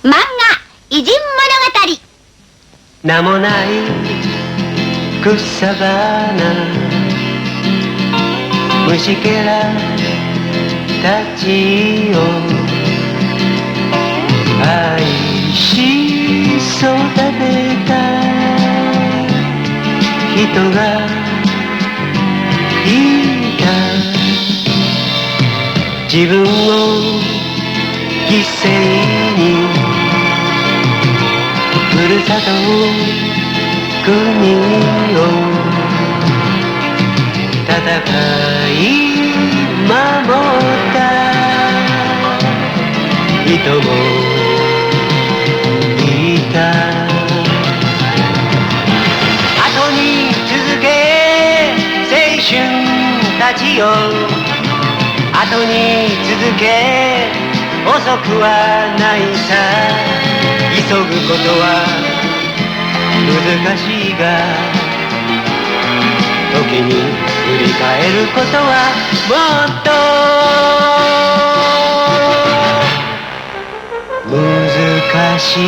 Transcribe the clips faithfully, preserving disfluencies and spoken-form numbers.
漫画偉人物語。名もない草花、虫けらたちを愛し育てた人がいた。自分を犠牲にふるさと国を戦い守った人もいた。後に続け青春たちよ、後に続け、遅くはないさ。急ぐことは難しいが、時に振り返ることはもっと難しい。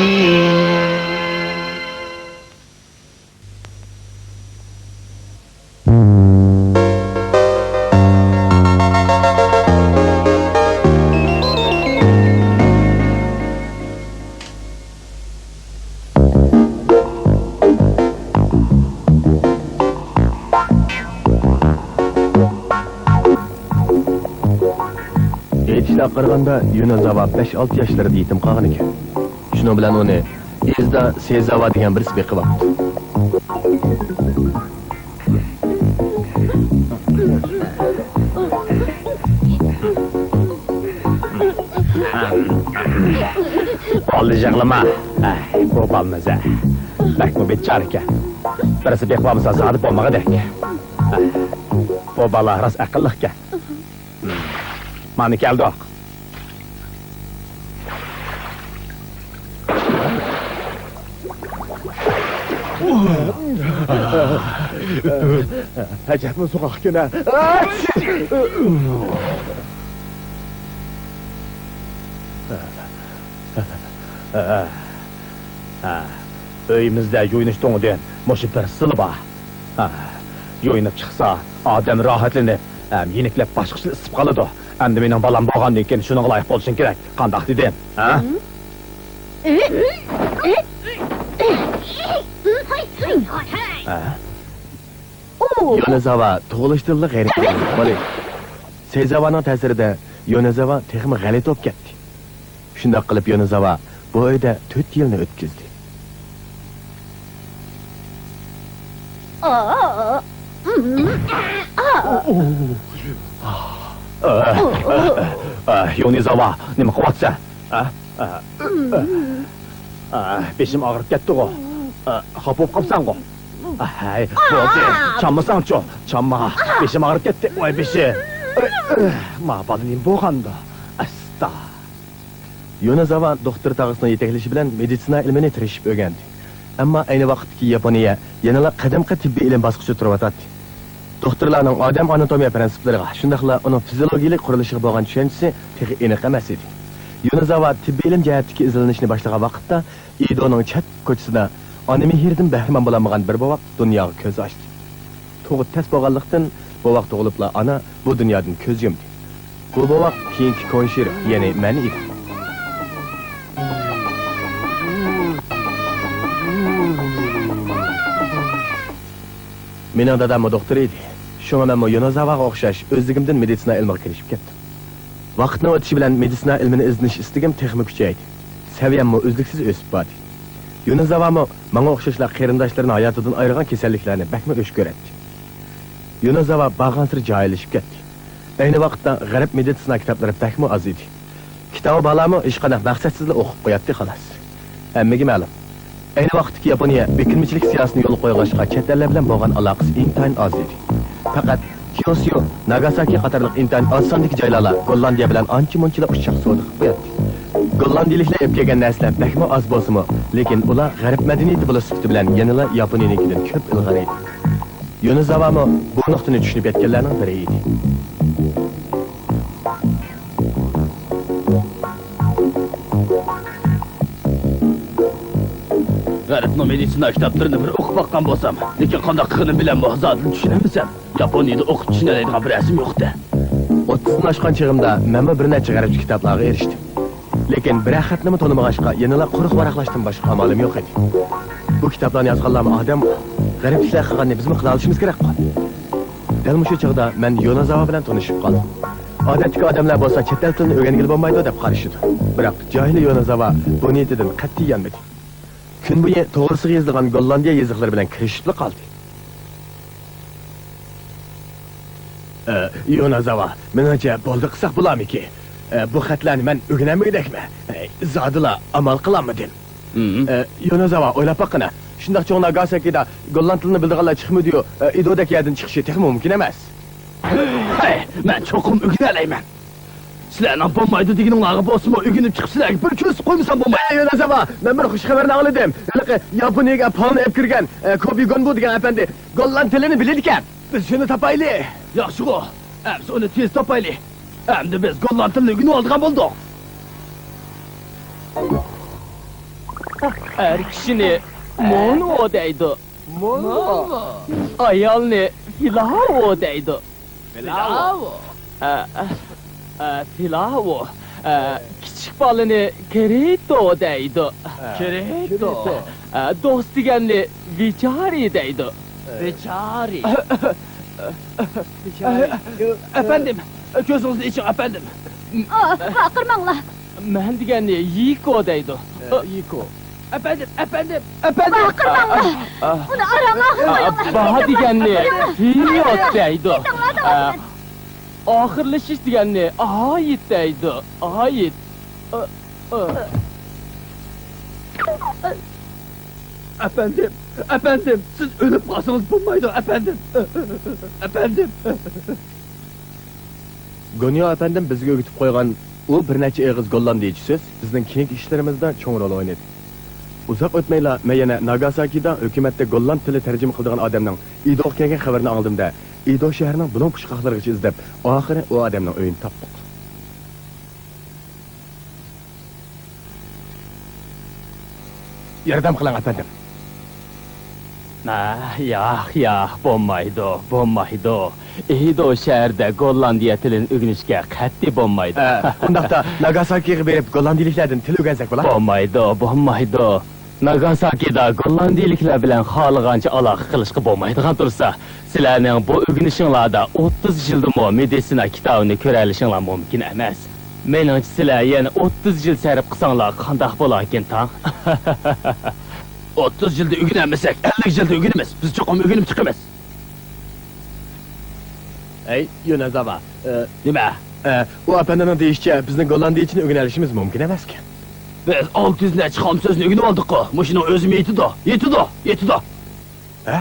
ئېيتىشلارغا قارىغاندا، يونېزاۋا بەش-ئالتە ياشلىرىدا يېتىم قالغان ئىكەن. شۇنىڭ بىلەن ئۇنى ئىزدا سېيزاۋا دېگەن بىرسى بېقىۋاپتۇ. بالىنى يىغلىما. ئەي، بۇ بالىمىز ھە، بەكمۇ بىچارە ئىكەن. بىرسى بېقىۋالمىسا زادى بولمىغۇدەك. ئەي، بۇ بالا راست ئەقىللىق ئىكەن. مانا كەلدۇق. ئەجەبمۇ سوغۇق ئىكەن ھە. ئۆيىمىزدە يۇيۇنۇش تۇڭىدىن مۇشۇ بىرسىلا بار. ھە، يۇيۇنۇپ چىقسا، ئادەم راھەتلىنىپ، ھەم يېنىكلەپ باشقىچىلا ئىسسىپ قالىدۇ. ئەمدى مېنىڭ بالام بولغاندىن كېيىن شۇنىڭغا لايىق بولۇشۇڭ كېرەك. قانداق دېدىم؟ ھە؟ ھە؟ يونېزاۋا تۇغۇلۇشىدىنلا غەرىب بولغان بالا. سېيزاۋانىڭ تەسىرىدە يونېزاۋا تېخىمۇ غەلىتە بولۇپ كەتتى. شۇنداق قىلىپ يونېزاۋا بۇ ئۆيدە تۆت يىلنى ئۆتكۈزدى. يونېزاۋا، نېمە قىلىۋاتىسەن؟ بېشىم ئاغرىپ كەتتىغۇ. خاپا بولۇپ قاپسەنغۇ؟ ھەي، بولدى. چانمىساڭچۇ؟ چانما. بېشىم ئاغرىپ كەتتى. ۋاي بېشىم. ما بالا نېمە بولغاندۇ؟ ئاستا. يونېزاۋا دوختۇر تاغىسىنىڭ يېتەكلىشى بىلەن مېدىتسىنا ئىلمىنى تىرىشىپ ئۆگەندى. ئەمما ئەينى ۋاقىتتىكى ياپونىيە يەنىلا قەدىمكى تېببىي ئىلىم باسقۇچىدا تۇرۇۋاتاتتى. دوختۇرلارنىڭ ئادەم ئاناتومىيە پىرىنسىپلىرىغا، شۇنداقلا ئۇنىڭ فىزىئولوگىيەلىك قۇرۇلۇشىغا بولغان چۈشەنچىسى تېخى ئېنىق ئەمەس ئىدى. يونېزاۋا تېببىي ئىلىم جەھەتتىكى ئىزدىنىشنى باشلىغان ۋاقىتتا، ئىدونىڭ چەت كوچىسىدا ئانا مېھرىدىن بەھرىمەن بولالمىغان بىر بوۋاق دۇنياغا كۆز ئاچتى. تۇغۇت تەس بولغانلىقتىن، بوۋاق تۇغۇلۇپلا ئانا بۇ دۇنيادىن كۆز يۇمدى. بۇ بوۋاق كېيىنكى كونشىرو، يەنى مەن ئىدىم. مېنىڭ داداممۇ دوختۇر ئىدى. شۇڭا مەنمۇ يونېزاۋاغا ئوخشاش ئۆزلۈكۈمدىن مېدىتسىنا ئىلمىغا كىرىشىپ كەتتىم. ۋاقىتنىڭ ئۆتۈشى بىلەن مېدىتسىنا ئىلمىنى ئىزدىنىش ئىستىكىم تېخىمۇ كۈچەيدى. سەۋىيەممۇ ئۈزلۈكسىز ئۆسۈپ باردى. يونېزاۋامۇ ماڭا ئوخشاشلا قېرىنداشلىرىنى ھاياتىدىن ئايرىغان كېسەللىكلەرنى بەكمۇ ئۆچ كۆرەتتى. يونېزاۋا بارغانسېرى جاھىللىشىپ كەتتى. ئەينى ۋاقىتتا غەرب مېدىتسىنا كىتابلىرى بەكمۇ ئاز ئىدى. كىتابى بارلارمۇ ھېچقانداق مەقسەتسىزلا ئوقۇپ قوياتتى، خالاس. ھەممىگە مەلۇم، ئەينى ۋاقىتتىكى ياپونىيە بېكىنمىچىلىك سىياسىتىنى يولغا قويغاچقا، چەت ئەللەر بىلەن بولغان ئالاقىسى ئىنتايىن ئاز ئىدى. پەقەت كيوسيو، ناگاساكى قاتارلىق ئىنتايىن ئاز ساندىكى جايلارلا گوللاندىيە بىلەن ئانچە-مۇنچىلا ئۇششاق سودا قىلىپ قوياتتى. گوللاندىيىلىكلەر ئېلىپ كەلگەن نەرسىلەر بەكمۇ ئاز بولسىمۇ، لېكىن ئۇلار غەرب مەدەنىيىتى بولۇش سۈپىتى بىلەن يەنىلا ياپونىيىنىڭكىدىن كۆپ ئىلغار ئىدى. يونېزاۋامۇ بۇ نۇقتىنى چۈشىنىپ يەتكەنلەرنىڭ بىرى ئىدى. غەربنىڭ مېدىتسىنا كىتابلىرىنى بىر ئوقۇپ باققان بولسام، لېكىن قانداق قىلغىنىمنى بىلەممۇ زادىلا چۈشىنەلمىسەم. ياپونىيىدە ئوقۇپ چۈشىنەلەيدىغان بىر نەرسىم يوقتى. ئوتتۇزدىن ئاشقان چېغىمدا مەنمۇ بىر نەچچە غەربچە كىتابلارغا ئېرىشتىم. لېكىن بىرەر خەتنىمۇ تونۇمىغاچقا، يەنىلا قۇرۇق ۋاراقلاشتىن باشقا ئامالىم يوق ئىدى. بۇ كىتابلارنى يازغانلارمۇ ئادەمغۇ. غەربچىلەر قىلغاننى بىزمۇ قىلالىشىمىز كېرەكقۇ. دەل مۇشۇ چاغدا مەن يونازاۋا بىلەن تونۇشۇپ قالدىم. ئادەتتىكى ئادەملەر بولسا چەت ئەل تىلىنى ئۆگەنگىلى بولمايدۇ دەپ قارىشىدۇ. بىراق جاھىل يونازاۋا بۇ نىيىتىدىن قەتئىي يانمىدى. كۈن بويى توغرىسىغا يېزىلغان گوللاندىيە يېزىقلىرى بىلەن كىرىشىپلا قالدى. ئە، يونازاۋا، مېنىڭچە بولدى قىلساق بولارمىكى؟ ئە، بۇ خەتلەرنى مەن ئۆگىنەلمىگۈدەكمەن. ئەي، زادىلا ئامال قىلالمىدىم. مم. ئە، يونازاۋا، ئويلاپ باققىنا. شۇنداق چوڭ ناگاساكىدا گوللاند تىلىنى بىلىدىغانلار چىقمىدىيۇ، ئە، ئېدودەك يەردىن چىقىشى تېخىمۇ مۇمكىن ئەمەس. ھەي، مەن چوقۇم ئۆگىنەلەيمەن. سىلەرنىڭ بولمايدۇ دېگىنىڭلارغا بولسىمۇ ئۆگىنىپ چىقىپ سىلەرگە بىر كۆرسىتىپ قويمىسام بولمايدۇ. ئەي، يونازاۋا، مەن بىر خۇش خەۋەرنى ئاڭلىدىم. ھېلىقى ياپونىيەگە پالنى ئېلىپ كىرگەن، ئە، كوبى گونبۇ دېگەن ئەپەندى گوللاند تىلىنى بىلىدىكەن. بىز شۇنى تاپايلى. ياخشىغۇ. ئەمسە ئۇنى تېز تاپايلى. ئەمدى بىز گوللاند تىلىنى ئۆگىنىۋالىدىغان بولدۇق. ئەر كىشىنى مونۋو دەيدۇ. مونۋو. ئايالنى فىلاۋو دەيدۇ. فىلاۋو. ئە، ئە، ئە، فىلاۋو. ئە، كىچىك بالىنى كىرىتو دەيدۇ. كىرىتو. ئە، دوست دېگەننى ۋىچارى دەيدۇ. ۋىچارى. ئەپەندىم، كۆزىڭىزنى ئېچىڭ، ئەپەندىم. ئا، ۋارقىرىماڭلار. مەن دېگەننى يىكو دەيدۇ. ئە، يىكو. ئەپەندىم، ئەپەندىم، ئەپەندىم. ۋارقىرىماڭلار. ئۇنى ئارام ئالغىلى قويۇڭلار. با دېگەننى فىيوت دەيدۇ. ئە، ئاخىرلىشىش دېگەننى ئايت دەيدۇ. ئايت. ئە، ئە. ئەپەندىم، ئەپەندىم، سىز ئۆلۈپ قالسىڭىز بولمايدۇ، ئەپەندىم. ئەپەندىم. گونيو ئەپەندىم بىزگە ئۆگىتىپ قويغان ئۇ بىر نەچچە ئېغىز گوللاندىيىچە سۆز بىزنىڭ كېيىنكى ئىشلىرىمىزدا چوڭ رول ئوينىدى. ئۇزاق ئۆتمەيلا مەن يەنە ناگاساكىدا ھۆكۈمەتتە گوللاند تىلى تەرجىمە قىلىدىغان ئادەمنىڭ ئىدوغا كەلگەن خەۋىرىنى ئاڭلىدىم-دە، ئىدو شەھىرىنىڭ بۇلۇڭ پۇچقاقلىرىغىچە ئىزدەپ، ئاخىرى ئۇ ئادەمنىڭ ئۆيىنى تاپتۇق. ياردەم قىلىڭ، ئەپەندىم. ئە، ياق، ياق، بولمايدۇ، بولمايدۇ. ئېدو شەھىرىدە گوللاندىيە تىلىنى ئۆگىنىشكە قەتئىي بولمايدۇ. ئە، ئۇنداقتا ناگاساكىغا بېرىپ گوللاندىيىلىكلەردىن تىل ئۆگەنسەك بولا؟ بولمايدۇ، بولمايدۇ. ناگاساكىدا گوللاندىيىلىكلەر بىلەن خالىغانچە ئالاقە قىلىشقا بولمايدىغان تۇرسا، سىلەرنىڭ بۇ ئۆگىنىشىڭلاردا ئوتتۇز يىلدىمۇ مېدىتسىنا كىتابىنى كۆرەلىشىڭلار مۇمكىن ئەمەس. مېنىڭچە، سىلەر يەنە ئوتتۇز يىل سەرپ قىلساڭلار قانداق بولاركىن، تاڭ؟ ئوتتۇز يىلدا ئۆگىنەلمىسەك، ئەللىك يىلدا ئۆگىنىمىز. بىز چوقۇم ئۆگىنىپ چىقىمىز. ئەي، يونازاۋا، ئە، نېمە؟ ئە، ئۇ ئەپەندىنىڭ دېيىشىچە، بىزنىڭ گوللاندىيىچىنى ئۆگىنەلىشىمىز مۇمكىن ئەمەسكەن. بىز ئالتە يۈز نەچچە خام سۆزنى ئۆگىنىۋالدۇققۇ. مۇشۇنىڭ ئۆزىمۇ يېتىدۇ، يېتىدۇ، يېتىدۇ. ھە؟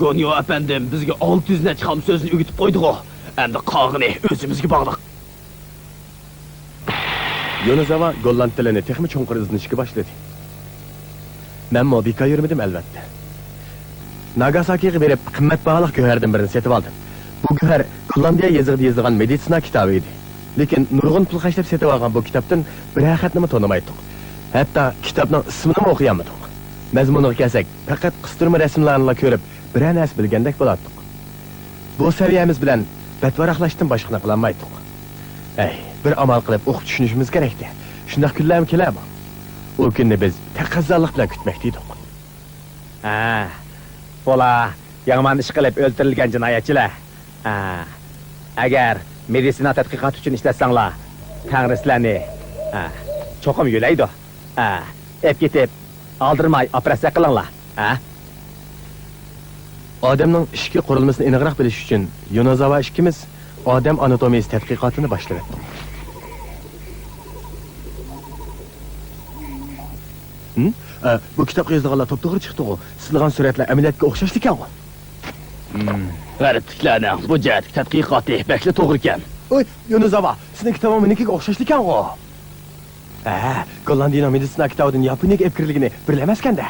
گونيو ئەپەندىم بىزگە ئالتە يۈز نەچچە خام سۆزنى ئۆگىتىپ قويدىغۇ. ئەمدى قالغىنى ئۆزىمىزگە باغلىق. يونازاۋا گوللاند تىلىنى تېخىمۇ چوڭقۇر ئىزدىنىشكە باشلىدى. مەنمۇ بىكار يۈرمىدىم، ئەلۋەتتە. ناگاساكىغا بېرىپ، قىممەت باھالىق گۆھەردىن بىرنى سېتىۋالدىم. بۇ گۆھەر گوللاندىيە يېزىقىدا يېزىلغان مېدىتسىنا كىتابى ئىدى. لېكىن نۇرغۇن پۇل خەجلەپ سېتىۋالغان بۇ كىتابتىن بىرەر خەتنىمۇ تونۇمايتتۇق. ھەتتا كىتابنىڭ ئىسمىنىمۇ ئوقۇيالمىدۇق. مەزمۇنىغا كەلسەك، پەقەت قىستۇرما رەسىملەرنىلا كۆرۈپ، بىرەر نەرسە بىلگەندەك بولاتتۇق. بۇ سەۋىيەمىز بىلەن بەتۋاراقلاشتىن باشقىنى قىلالمايتتۇق. ئەي، بىر ئامال قىلىپ ئوقۇپ چۈشىنىشىمىز كېرەكتى. شۇنداق كۈنلەرمۇ كېلەرمۇ؟ ئۇ كۈننى بىز تەقەززالىق بىلەن كۈتمەكتە ئىدۇق. ھە، بۇلار يامان ئىش قىلىپ ئۆلتۈرۈلگەن جىنايەتچىلەر. ھە، ئەگەر مېدىتسىنا تەتقىقاتى ئۈچۈن ئىشلەتسەڭلار، تەڭرى سىلەرنى، ھە، چوقۇم يۆلەيدۇ. ھە، ئېلىپ كېتىپ، ئالدىرىماي ئوپېراتسىيە قىلىڭلار. ھە؟ ئادەمنىڭ ئىچكى قۇرۇلمىسىنى ئېنىقراق بىلىش ئۈچۈن يونازاۋا ئىككىمىز ئادەم ئاناتومىيىسى تەتقىقاتىنى باشلىۋەتتۇق. ھىم؟ ئە، بۇ كىتابقا يېزىلغانلار توپتوغرا چىقتىغۇ. سىزىلغان سۈرەتلەر ئەمەلىيەتكە ئوخشاشلىكەنغۇ. ھىم، غەربلىكلەرنىڭ بۇ جەھەتتىكى تەتقىقاتى بەكلا توغرىكەن. ئوي، يونازاۋا، سېنىڭ كىتابىڭ مېنىڭكىگە ئوخشاشلىكەنغۇ. ھە، گوللاندىيىنىڭ مېدىتسىنا كىتابىدىن ياپونىيەگە ئېلىپ كىرىلگىنى بىرلا ئەمەسكەندە.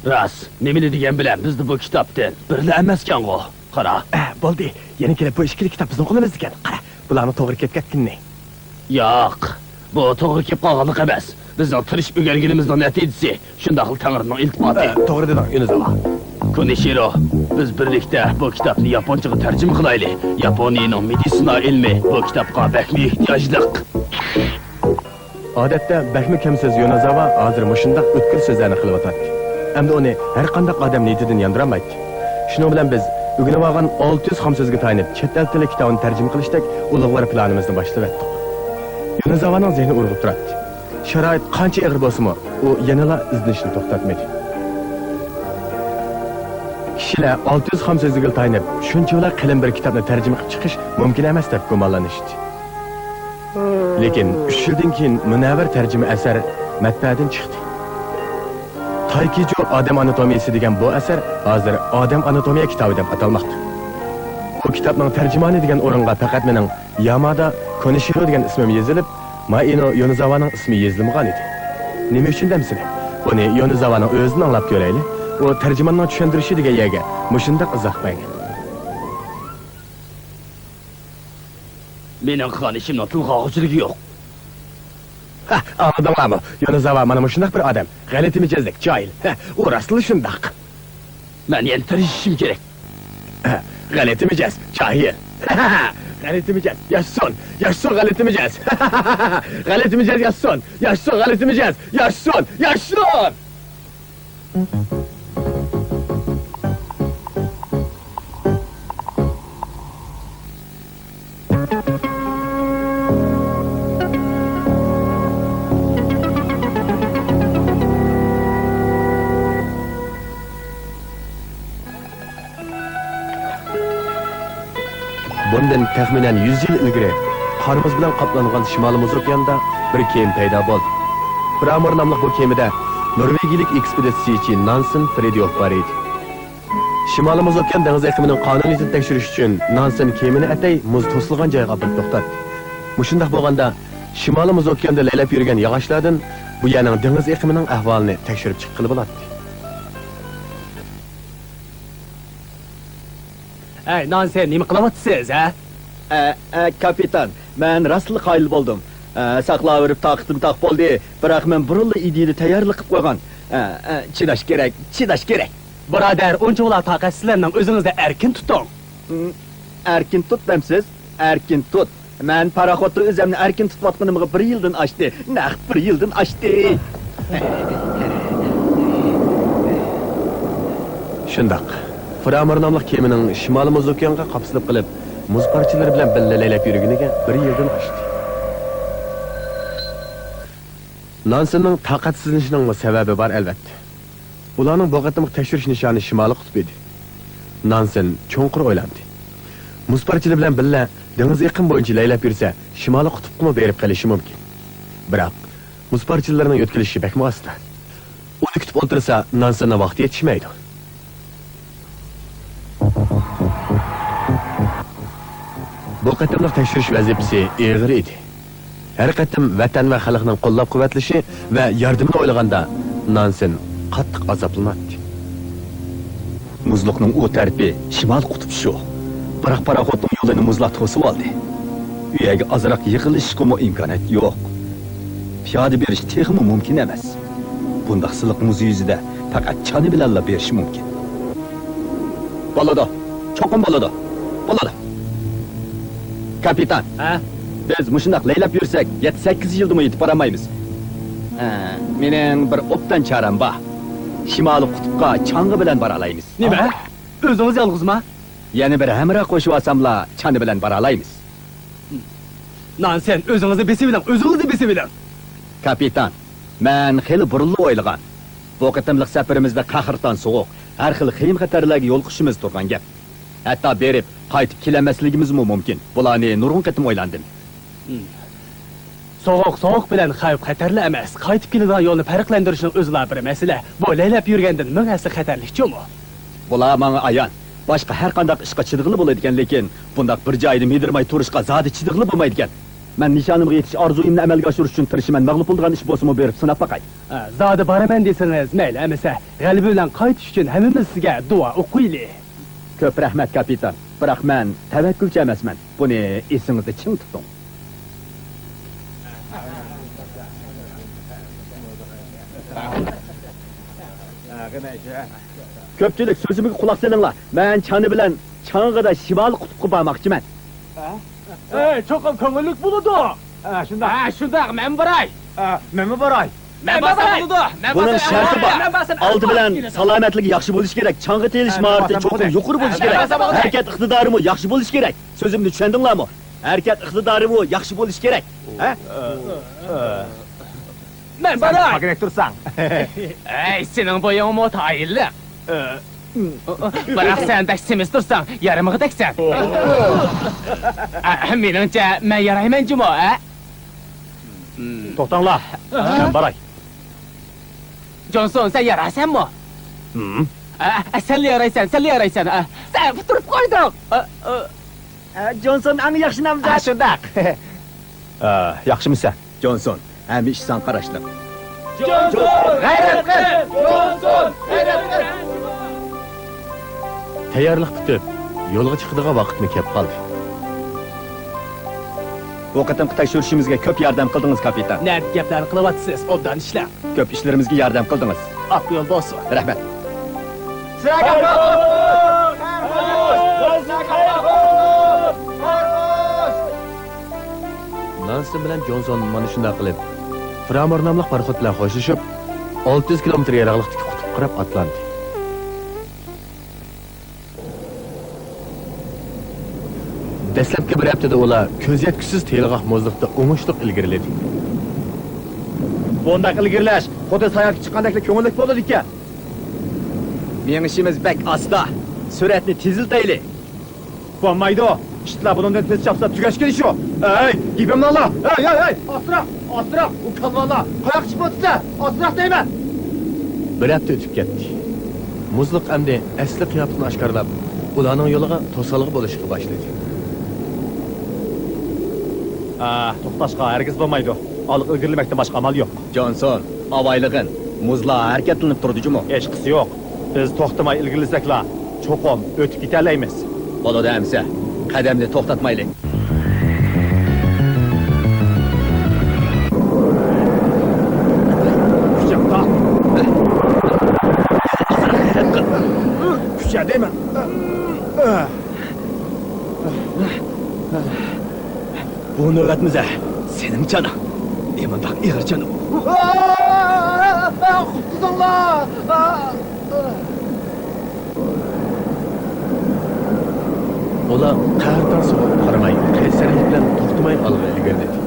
راست، نېمىنى دېگەن بىلەن بىزدە بۇ كىتابتىن بىرلا ئەمەسكەنغۇ. قارا. ئە، بولدى، يەنە كېلىپ بۇ ئىككىلا كىتاب بىزنىڭ قولىمىزدىكەن. قارا، بۇلارنىڭ توغرا كېلىپ كەتكىنىنى. ياق، بۇ توغرا كېلىپ قالغانلىق ئەمەس. بىزنىڭ تىرىشىپ ئۆگەنگىنىمىزنىڭ نەتىجىسى، شۇنداقلا تەڭرىنىڭ ئىلتىپاتى. ئە، توغرا دېدىڭ، يونىزاۋا. كونىشىرو، بىز بىرلىكتە بۇ كىتابنى ياپونچىغا تەرجىمە قىلايلى. ياپونىيىنىڭ مېدىتسىنا ئىلمى بۇ كىتابقا بەكمۇ ئېھتىياجلىق. ئادەتتە بەكمۇ كەمسۆز يونىزاۋا ھازىر مۇشۇنداق ئۆتكۈر سۆزلەرنى قىلىۋاتاتتى. ئەمدى ئۇنى ھەرقانداق ئادەم نىيىتىدىن ياندۇرالمايتتى. شۇنىڭ بىلەن بىز ئۆگىنىۋالغان ئالتە يۈز خام سۆزگە تايىنىپ، چەت ئەل تىلى كىتابىنى تەرجىمە قىلىشتەك ئۇلۇغۋار پىلانىمىزنى باشلىۋەتتۇق. يونىزاۋانىڭ زېھنى ئۇرغۇپ تۇراتتى. شارائىت قانچە ئېغىر بولسىمۇ، ئۇ يەنىلا ئىزدىنىشنى توختاتمىدى. كىشىلەر ئالتە يۈز خام سۆزگە تايىنىپ، شۇنچىۋالا قېلىن بىر كىتابنى تەرجىمە قىلىپ چىقىش مۇمكىن ئەمەس دەپ گۇمانلىنىشتى. لېكىن ئۈچ يىلدىن كېيىن مۇنەۋۋەر تەرجىمە ئەسەر مەتبەئەدىن چىقتى. تايكىجو ئادەم ئاناتومىيىسى دېگەن بۇ ئەسەر ھازىر ئادەم ئاناتومىيە كىتابى دەپ ئاتالماقتا. بۇ كىتابنىڭ تەرجىمانى دېگەن ئورۇنغا پەقەت مېنىڭ يامادا كونىشىرو دېگەن ئىسمىم يېزىلىپ، مائىنو يونىزاۋانىڭ ئىسمى يېزىلمىغان ئىدى. نېمە ئۈچۈن دەمسىلە؟ بۇنى يونىزاۋانىڭ ئۆزىدىن ئاڭلاپ كۆرەيلى. ئۇ تەرجىماننىڭ چۈشەندۈرۈشى دېگەن يەرگە مۇشۇنداق ئىزاھ بەرگەن. مېنىڭ قىلغان ئىشىمنىڭ تىلغا ئالغۇچىلىكى يوق. ھە، ئاڭلىدىڭلارمۇ؟ يونىزاۋا مانا مۇشۇنداق بىر ئادەم. غەلىتە مىجەزلىك، جاھىل. ھە، ئۇ راستلا شۇنداق. مەن يەنە تىرىشىشىم كېرەك. ھە، غەلىتە مىجەز، جاھىل. غەلىتە مىجەز، ياشىسۇن! ياشىسۇن غەلىتە مىجەز! غەلىتە مىجەز ياشىسۇن! ياشىسۇن غەلىتە مىجەز! ياشىسۇن! ياشىسۇن! بۇندىن تەخمىنەن يۈز يىل ئىلگىرى قار مۇز بىلەن قاپلانغان شىمالىي مۇز ئوكياندا بىر كېمە پەيدا بولدى. فرامور ناملىق بۇ كېمىدە نورۋېگىيىلىك ئېكسپېدىتسىيىچى نانسېن فرېديوف بار ئىدى. شىمالىي مۇز ئوكيان دېڭىز ئېقىمىنىڭ قانۇنىيىتىنى تەكشۈرۈش ئۈچۈن نانسېن كېمىنى ئەتەي مۇز توسۇلغان جايغا ئاپىرىپ توختاتتى. مۇشۇنداق بولغاندا، شىمالىي مۇز ئوكياندا لەيلەپ يۈرگەن ياغاچلاردىن بۇ يەرنىڭ دېڭىز ئېقىمىنىڭ ئەھۋالىنى تەكشۈرۈپ چىققىلى بولاتتى. ئەي، نانسېن، نېمە قىلىۋاتىسىز، ھە؟ ئە، ئە، كاپىتان، مەن راستلا قايىل بولدۇم. ئە، ساقلاۋېرىپ تاقىتىم تاق بولدى، بىراق مەن بۇرۇنلا ئىدىيىنى تەييارلىق قىلىپ قويغان. ئە، ئە، چىداش كېرەك، چىداش كېرەك. بۇرادەر، ئۇنچىۋالا تاقەتسىزلەرنىڭ ئۆزىڭىزنى ئەركىن تۇتۇڭ. ھىم، ئەركىن تۇت دەمسىز؟ ئەركىن تۇت. مەن پاراخوتتا ئۆزۈمنى ئەركىن تۇتۇۋاتقىنىمغا بىر يىلدىن ئاشتى. نەق بىر يىلدىن ئاشتى. شۇنداق. فرامور ناملىق كېمىنىڭ شىمالىي مۇز ئوكيانغا قاپسىلىپ قېلىپ، مۇز پارچىلىرى بىلەن بىللە لەيلەپ يۈرگىنىگە بىر يىلدىن ئاشتى. نانسېننىڭ تاقەتسىزلىنىشىنىڭمۇ سەۋەبى بار، ئەلۋەتتە. ئۇلارنىڭ بۇ قېتىمقى تەكشۈرۈش نىشانى شىمالىي قۇتۇپ ئىدى. نانسېن چوڭقۇر ئويلاندى. مۇز پارچىلىرى بىلەن بىللە دېڭىز ئېقىمى بويىچە لەيلەپ يۈرسە، شىمالىي قۇتۇپقىمۇ بېرىپ قېلىشى مۇمكىن. بىراق، مۇز پارچىلىرىنىڭ يۆتكىلىشى بەكمۇ ئاستا. ئۇنى كۈتۈپ ئولتۇرسا، نانسېننىڭ ۋاقتى يېتىشمەيدۇ. بۇ قېتىملىق تەكشۈرۈش ۋەزىپىسى ئېغىر ئىدى. ھەر قېتىم ۋەتەن ۋە خەلقنىڭ قوللاپ-قۇۋۋەتلىشى ۋە ياردىمىنى ئويلىغاندا، نانسېن قاتتىق ئازابلىناتتى. مۇزلۇقنىڭ ئۇ تەرىپى شىمال قۇتۇپ شۇ. بىراق پاراخوتنىڭ يولىنى مۇزلار توسۇپ ئالدى. ئۇ يەرگە ئازراق يېقىنلىشىشقىمۇ ئىمكانىيەت يوق. پىيادە بېرىش تېخىمۇ مۇمكىن ئەمەس. بۇنداق سىلىق مۇز يۈزىدە پەقەت چانا بىلەنلا بېرىش مۇمكىن. بولىدۇ. چوقۇم بولىدۇ. بولىدۇ. كاپىتان. ھە؟ بىز مۇشۇنداق لەيلەپ يۈرسەك، يەتتە-سەككىز يىلدىمۇ يېتىپ بارالمايمىز. ھە، مېنىڭ بىر ئوبدان چارەم بار. شىمالىي قۇتۇپقا چاڭغا بىلەن بارالايمىز. نېمە؟ ئۆزىڭىز يالغۇزما؟ يەنە بىر ھەمراھ قوشۇۋالساملا، چانا بىلەن بارالايمىز. نانسېن، ئۆزىڭىزنى بېسىۋېلىڭ، ئۆزىڭىزنى بېسىۋېلىڭ! كاپىتان، مەن خېلى بۇرۇنلا ئويلىغان. بۇ قېتىملىق سەپىرىمىزدە قەھرىتان سوغۇق، ھەر خىل خېيىم-خەتەرلەرگە يولۇقۇشىمىز تۇرغان گەپ. ھەتتا بېرىپ، قايتىپ كېلەلمەسلىكىمىزمۇ مۇمكىن. بۇلارنى نۇرغۇن قېتىم ئويلاندىم. سوغۇق، سوغۇق بىلەن خەۋپ-خەتەرلا ئەمەس، قايتىپ كېلىدىغان يولنى پەرقلەندۈرۈشنىڭ ئۆزىلا بىر مەسىلە. بۇ لەيلەپ يۈرگەندىن مىڭ ھەسسە خەتەرلىك جۇمۇ. بۇلار ماڭا ئايان. باشقا ھەر قانداق ئىشقا چىدىغىلى بولىدىكەن، لېكىن بۇنداق بىر جايدا مىدىرماي تۇرۇشقا زادى چىدىغىلى بولمايدىكەن. مەن نىشانىمغا يېتىش ئارزۇيۇمنى ئەمەلگە ئاشۇرۇش ئۈچۈن تىرىشىمەن، مەغلۇپ بولىدىغان ئىش بولسىمۇ بېرىپ سىناپ باقاي. ھە، زادى بارىمەن دېسىڭىز مەيلى، ئەمىسە غەلىبە بىلەن قايتىش ئۈچۈن ھەممىمىز سىزگە دۇئا ئوقۇيلى. كۆپ رەھمەت، كاپىتان. بىراق مەن تەۋەككۈلچى ئەمەسمەن. بۇنى ئېسىڭىزدە چىڭ تۇتۇڭ. كۆپچىلىك، سۆزۈمگە قۇلاق سېلىڭلار. مەن چانا بىلەن چاڭغىدا شىمالىي قۇتۇپقا بارماقچىمەن. ئەي، چوقۇم كۆڭۈللۈك بولىدۇ. ھە، شۇنداق. ھە، شۇنداق، مەن باراي. ھە، مەنمۇ باراي. مەن بارسام بولىدۇ. مەن بارسام بولىدۇ. بۇنىڭ شەرتى بار. ئالدى بىلەن سالامەتلىكى ياخشى بولۇشى كېرەك. چاڭغا تېيىلىش ماھارىتى چوقۇم يۇقىرى بولۇشى كېرەك. ھەرىكەت ئىقتىدارىمۇ ياخشى بولۇشى كېرەك. سۆزۈمنى چۈشەندىڭلارمۇ؟ ھەرىكەت ئىقتىدارىمۇ ياخشى بولۇشى كېرەك. ھە؟ مەن باراي. پاكىنەك تۇرساڭ. ئەي، سېنىڭ بويۇڭمۇ تايىنلىق. بىراق سەن بەك سېمىز تۇرساڭ، يارىمىغۇدەكسەن. ئە، مېنىڭچە، مەن يارايمەن جۇمۇ، ھە؟ توختاڭلار، مەن باراي. جونسون، سەن يارايسەنمۇ؟ ھىم. ئە، ئە، سەنلا يارايسەن، سەنلا يارايسەن. ئە، سەن ئۇتتۇرۇپ قويدۇڭ. ئە، ئە. ئە، جونسون ئەڭ ياخشى نامزات. ئە، شۇنداق. ئە، ياخشىمۇسەن؟ جونسون، ھەممە ئىش ساڭا قاراشلىق. جونسون، غەيرەت قىل! جونسون، غەيرەت قىل! تەييارلىق پۈتۈپ، يولغا چىقىدىغان ۋاقىتمۇ كەپ قالدى. بۇ قېتىمقى تەكشۈرۈشىمىزگە كۆپ ياردەم قىلدىڭىز، كاپىتان. نەدە گەپلەرنى قىلىۋاتىسىز؟ ئوبدان ئىشلەڭ. كۆپ ئىشلىرىمىزگە ياردەم قىلدىڭىز. ئاق يول بولسۇن. رەھمەت. سىلەرگە نانسېن بىلەن جونسون مانا شۇنداق قىلىپ، فرامور ناملىق پاراخوت بىلەن خوشلىشىپ، ئالتە يۈز كىلومېتىر يىراقلىقتىكى قۇتۇپقا قاراپ ئاتلاندى. دەسلەپكى بىر ھەپتىدە ئۇلار كۆز يەتكۈسىز تېيىلغاق مۇزلۇقتا ئوڭۇشلۇق ئىلگىرىلىدى. بۇنداق ئىلگىرىلەش خۇددى ساياھەتكە چىققاندەكلا كۆڭۈللۈك بولىدىكەن. مېڭىشىمىز بەك ئاستا. سۈرئەتنى تېزلىتەيلى. بولمايدۇ. ئىتلار بۇنىڭدىن تېز چاپسا تۈگەشكىنى شۇ. ئەي، گېپىمنى ئاڭلا. ئەي، ئەي، ئەي، ئاستىراق، ئاستىراق. ئۇ كالۋالار قاياققا چىقىۋاتىسىلەر؟ ئاستىراق دەيمەن. بىر ھەپتە ئۆتۈپ كەتتى. مۇزلۇق ئەمدى ئەسلى قىياپىتىنى ئاشكارىلاپ، ئۇلارنىڭ يولىغا توسالغۇ بولۇشقا باشلىدى. ئا، توختاشقا ھەرگىز بولمايدۇ. ئالغا ئىلگىرىلىمەكتىن باشقا ئامال يوق. جونسون، ئاۋايلىغىن. مۇزلار ھەرىكەتلىنىپ تۇرىدۇ جۇمۇ. ھېچقىسى يوق. بىز توختىماي ئىلگىرىلىسەكلا، چوقۇم ئۆتۈپ كېتەلەيمىز. بولىدۇ ئەمىسە، قەدەمنى توختاتمايلى. كۈچەپ تارت. كۈچە دەيمەن. بۇ نۆۋەتمىزە سېنىڭ جانىڭ. نېمانداق ئېغىر جانىم. قۇتقۇزۇڭلار! ئۇلار قەھرىتان سوغۇققا قارىماي، قەيسەرلىك بىلەن توختىماي ئالغا ئىلگىرىلىدى.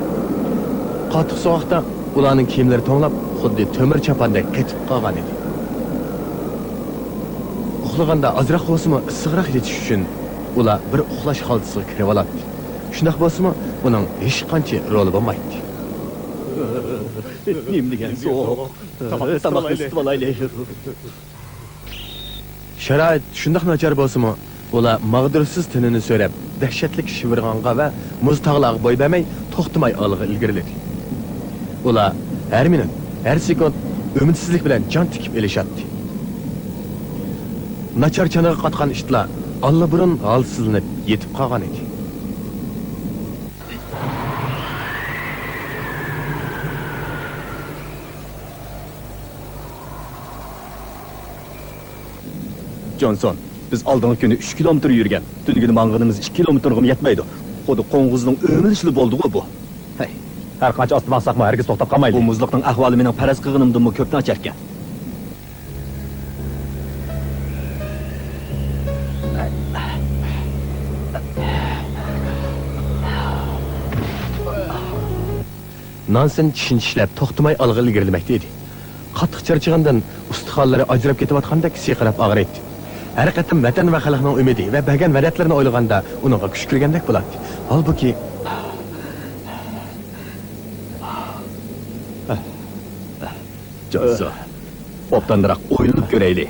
قاتتىق سوغۇقتا ئۇلارنىڭ كىيىملىرى توڭلاپ، خۇددى تۆمۈر چاپاندەك قېتىپ قالغان ئىدى. ئۇخلىغاندا ئازراق بولسىمۇ ئىسسىقراق يېتىش ئۈچۈن، ئۇلار بىر ئۇخلاش خالتىسىغا كىرىۋالاتتى. شۇنداق بولسىمۇ، ئۇنىڭ ھېچقانچە رولى بولمايتتى. نېمە دېگەن سوغۇق. تاماقنى ئىسىتىۋالايلى. شارائىت شۇنداق ناچار بولسىمۇ، ئۇلار ماغدۇرسىز تېنىنى سۆرەپ، دەھشەتلىك شىۋىرغانغا ۋە مۇز تاغلارغا بوي بەرمەي، توختىماي ئالغا ئىلگىرىلىدى. ئۇلار ھەر مىنۇت، ھەر سېكۇنت ئۈمىدسىزلىك بىلەن جان تىكىپ ئېلىشاتتى. ناچار چانىغا قاتقان ئىتلار ئاللىبۇرۇن ھالسىزلىنىپ يېتىپ قالغان ئىدى. جونسون، بىز ئالدىنقى كۈنى ئۈچ كىلومېتىر يۈرگەن، تۈنۈگۈنى مانغىنىمىز ئىككى كىلومېتىرغىمۇ يەتمەيدۇ. خۇددى قوڭغۇزنىڭ ئۆمىلىشىلا بولدىغۇ بۇ. ھەي. ھەر قانچە ئاستا ماڭساقمۇ ھەرگىز توختاپ قالمايلى. بۇ مۇزلۇقنىڭ ئەھۋالى مېنىڭ پەرەز قىلغىنىمدىنمۇ كۆپ ناچاركەن. نانسېن چىشىنى چىشلەپ، توختىماي ئالغا ئىلگىرىلىمەكتە ئىدى. قاتتىق چارچىغىنىدىن ئۇستىخانلىرى ئاجراپ كېتىۋاتقاندەك سىرقىراپ ئاغرىيتتى. ھەر قېتىم ۋەتەن ۋە خەلقنىڭ ئۈمىدى ۋە بەرگەن ۋەدەتلىرىنى ئويلىغاندا ئۇنىڭغا كۈچ كىرگەندەك بولاتتى. ھالبۇكى، جانسۇ، ئوبدانراق ئويلىنىپ كۆرەيلى.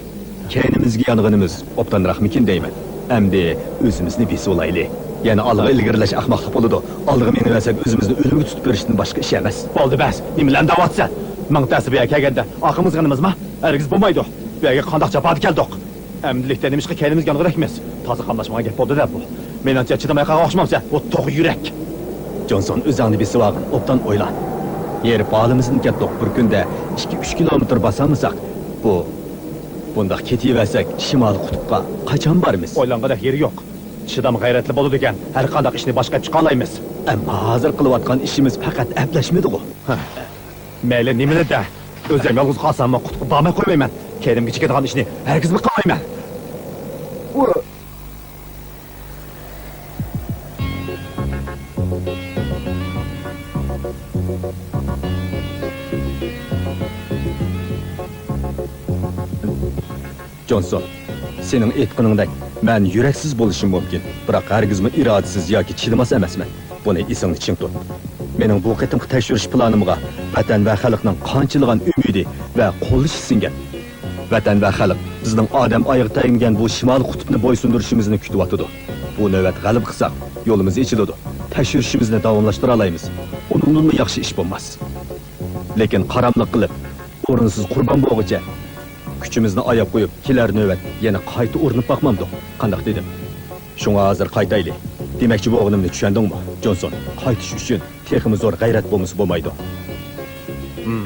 كەينىمىزگە يانغىنىمىز ئوبدانراقمىكىن دەيمەن. ئەمدى ئۆزىمىزنى بېسىۋالايلى. يەنە ئالغا ئىلگىرىلەش ئەخمەقلىق بولىدۇ. ئالغا مېڭىۋەرسەك، ئۆزىمىزنى ئۆلۈمگە تۇتۇپ بېرىشتىن باشقا ئىش ئەمەس. بولدى، بەس. نېمىلەرنى دەۋاتىسەن؟ مىڭ تەسىر بۇ يەرگە كەلگەندە ئارقىمىزغا يانىمىزما؟ ھەرگىز بولمايدۇ. بۇ يەرگە قانداق جاپادا كەلدۇق؟ ئەمدىلىكتە نېمىشقا كەينىمىزگە يانغۇدەكمىز؟ تازا قاملاشمىغان گەپ بولدى-دە بۇ. مېنىڭچە چىدىماي قالغان ئوخشىمامسەن؟ بۇ توغ يۈرەك. جونسون، ئۆزۈڭنى بېسىۋالغىن، ئوبدان ئويلا. ھېرىپ ھالىمىزدىن كەتتۇق، بىر كۈندە ئىككى، ئۈچ كىلومېتىر باسالمىساق، بۇ، بۇنداق كېتىۋەرسەك، شىمالىي قۇتۇپقا قاچان بارىمىز؟ ئويلانغۇدەك يېرى يوق. چىدام غەيرەتلىك بولىدىكەن، ھەر قانداق ئىشنى باشقا ئېلىپ چىقالايمىز. ئەمما ھازىر قىلىۋاتقان ئىشىمىز پەقەت ئەپلەشمىدىغۇ؟ ھە. مەيلى نېمىنى دە، ئۆزۈم يالغۇز قالساممۇ قۇتۇپقا بارماي قويمايمەن. كەينىمگە چېكىدىغان ئىشنى ھەرگىزمۇ قىلمايمەن. جونسون، سېنىڭ ئېيتقىنىڭدەك، مەن يۈرەكسىز بولۇشۇم مۇمكىن، بىراق ھەرگىزمۇ ئىرادىسىز ياكى چىدىماس ئەمەسمەن. بۇنى ئېسىڭدە چىڭ تۇت. مېنىڭ بۇ قېتىمقى تەكشۈرۈش پىلانىمغا ۋەتەن ۋە خەلقنىڭ قانچىلىغان ئۈمىدى ۋە قوللىشى سىڭگەن. ۋەتەن ۋە خەلق بىزنىڭ ئادەم ئايىغى تەگمىگەن بۇ شىمالىي قۇتۇپنى بويسۇندۇرۇشىمىزنى كۈتۈۋاتىدۇ. بۇ نۆۋەت غەلىبە قىلساق، يولىمىز ئېچىلىدۇ. تەكشۈرۈشىمىزنى داۋاملاشتۇرالايمىز. ئۇنىڭدىنمۇ ياخشى ئىش بولماس. لېكىن قاراملىق قىلىپ، ئورۇنسىز قۇربان بولغۇچە، كۈچىمىزنى ئاياپ قويۇپ، كېلەر نۆۋەت يەنە قايتا ئۇرۇنۇپ باقمامدۇق؟ قانداق دېدىم؟ شۇڭا ھازىر قايتايلى. دېمەكچى بولغىنىمنى چۈشەندىڭمۇ، جونسون؟ قايتىش ئۈچۈن تېخىمۇ زور غەيرەت بولمىسا بولمايدۇ. ھىم.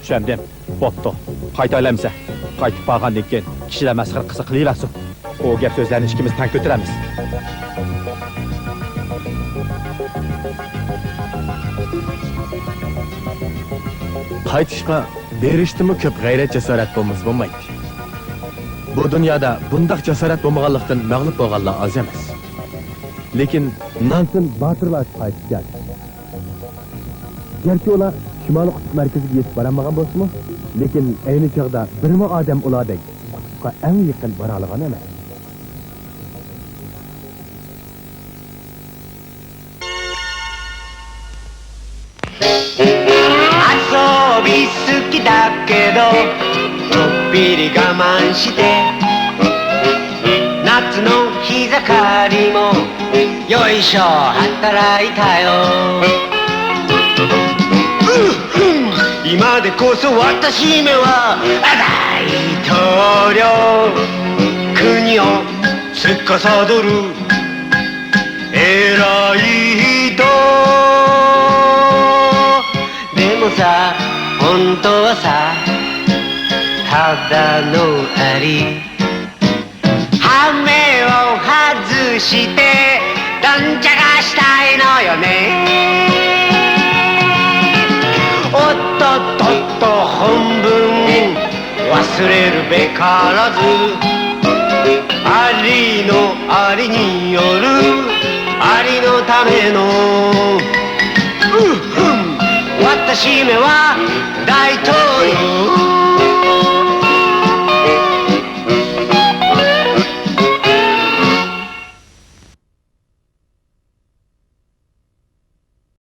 چۈشەندىم. بوپتۇ. قايتايلى ئەمىسە. قايتىپ بارغاندىن كېيىن كىشىلەر مەسخىرە قىلسا قىلىۋەرسۇن. ئۇ گەپ سۆزلەرنى ئىككىمىز تەڭ كۆتۈرەرمىز. قايتىشقا بېرىشتىمۇ كۆپ غەيرەت-جاسارەت بولمىسا بولمايتتى. بۇ دۇنيادا بۇنداق جاسارەت بولمىغانلىقتىن مەغلۇپ بولغانلار ئاز ئەمەس. لېكىن نانسىن باتۇرلار قايتىشكەن. گەرچە ئۇلار شىمالىي قۇتۇپ مەركىزىگە يېتىپ بارالمىغان بولسىمۇ، لېكىن ئەينى چاغدا بىرمۇ ئادەم ئۇلاردەك قۇتۇپقا ئەڭ يېقىن بارالىغان ئەمەس. 遊び好きだけど、ちょっぴり我慢して、夏の日盛りも、よいしょ、働いたよ。今でこそ私めは大統領、国を司る偉い人。でもさ、本当はさ、ただのアリ。羽目を外して、どんちゃかしたいのよね。おっとっとっと、本分忘れるべからず、ありのありによる、ありのための、うん、うん、私めは大統領。